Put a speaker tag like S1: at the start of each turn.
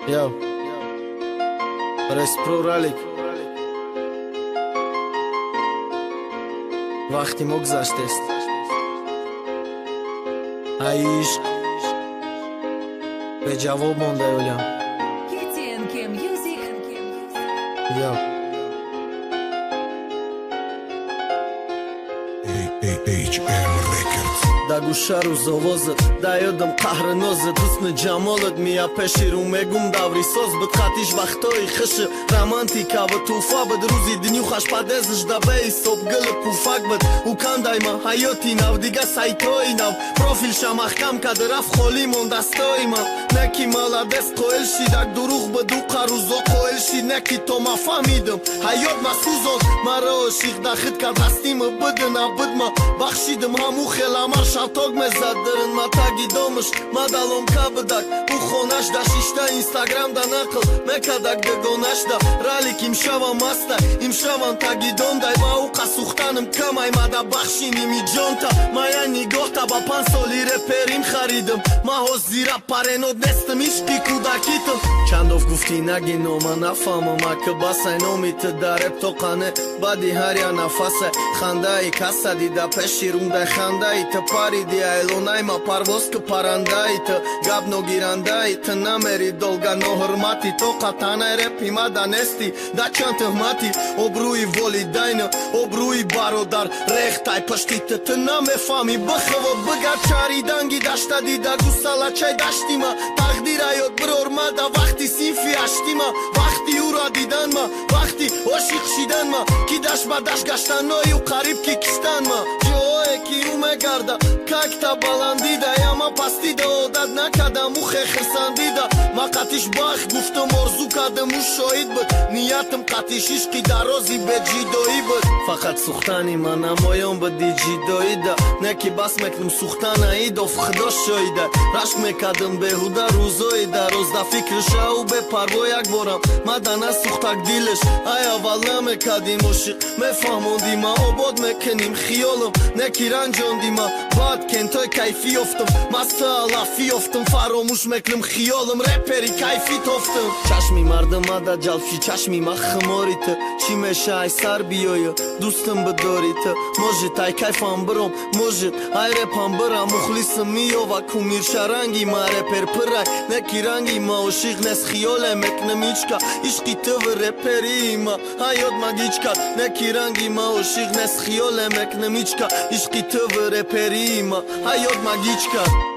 S1: Yo. Респро Ралик. Вақти мо гузаштест. Ай ишқ беҷавоб монда ёлям.
S2: KTNK Music.
S1: Yo.
S3: HM Records.
S1: Да гӯша рӯзовозат, да ёдам қаҳри нозат, ҳусни ҷамолат мия пеши рӯ мегум даври соз буд, хатиш вақтҳои хиши романтика буд, тӯҳфа буд, рӯзи дунюхаш падезш да беҳисоб гили пуфак буд. Ӯ кандайма ҳаёти нав, дига сайтҳои нав, профилша маҳкам кад, рафт холӣ монд дастои ман. Не ки маладес қоил шид, ак дурӯғ буд, ӯ қарузо қоил шид, не ки то ма фаҳмидам ҳаёт ма сӯзонд, маро ошиқ да хид кард, ҳастима буд набуд, ма бахшидам ҳаму хела шалток мезад дирин ма таги домаш, ма даломка будак, ӯ хонаш да шишта инстаграм да нақл мекардак дигонашда. Ралик имшавам маста, имшавам таги домдай, ба ӯ қасухтанам камай, ма да бахши нимиҷонта, ма я нигоҳта ба 5 соли реперим харидам, ма ҳозира паренот нестам, ишқи кӯдакитам. Чандов гуфтӣ нагино, ма нафаҳмам, ака басай номи ту дар реп тоқане, баъди ҳар як нафасе хандаи каса дида пеши рундай хандаи ту париди, айлонай ма парвоз ки парандаи ту гап ногирандаи ту намери долга ноҳурмати тоқатанай репи ма да нести да чанд туҳмати обрӯи волидайна обрӯи бародар рехтай пашти ту, ту намефаҳмӣ бихӯ бигар чариданги дашта дида гусалачай даштима тақдира ёд бирор ма да вақти синфи ҳаштима, вақти ӯро диданма, вақти ошиқ шиданма, ки дашт ба дашт гаштаною қариб ки киштанма, ҷое ки ӯ мегарда какта баландида, яма пастида одат накардам, ӯ хехирсандида, ма қатиш бахт гуфтам, орзу кардам, ӯ шоҳид буд, ниятам қатиш ишқи дарози беҷидоӣ буд, фақат сӯхтани ма намоён буди ҷидоида, не ки бас мекунам сӯхтана, идоф худо шоҳида, рашк мекардам беҳуда рӯзои дароз, да фикри шаву бепарво як борам ма да насӯхтак дилаш, ай аввал намекардим ошиқ, мефаҳмонди ма обод мекунем хиёлам, не ки ранҷонди ма, баъд кентой кайфӣ ёфтам, маста алафӣ ёфтам, фаромӯш мекунам хиёлам, репери кайфӣ тофтам. Чашми мардама да ҷалб ши, чашми ма хумори ту, чӣ меша ай сар биёя дӯстам бидори ту, может ай кайфам биром, может ай репам бирам, мухлисам миёва кумиршаранги ма репер пирай, не ки ранги ма ошиқ нест, хиёле мекунам ичка, ишқи туву реперии ма ҳаёт магичкад, не ки ранги ма ошиқ нест, хиёле мекунам ичка, ишқи туву реперии ма ҳаёт магичкад.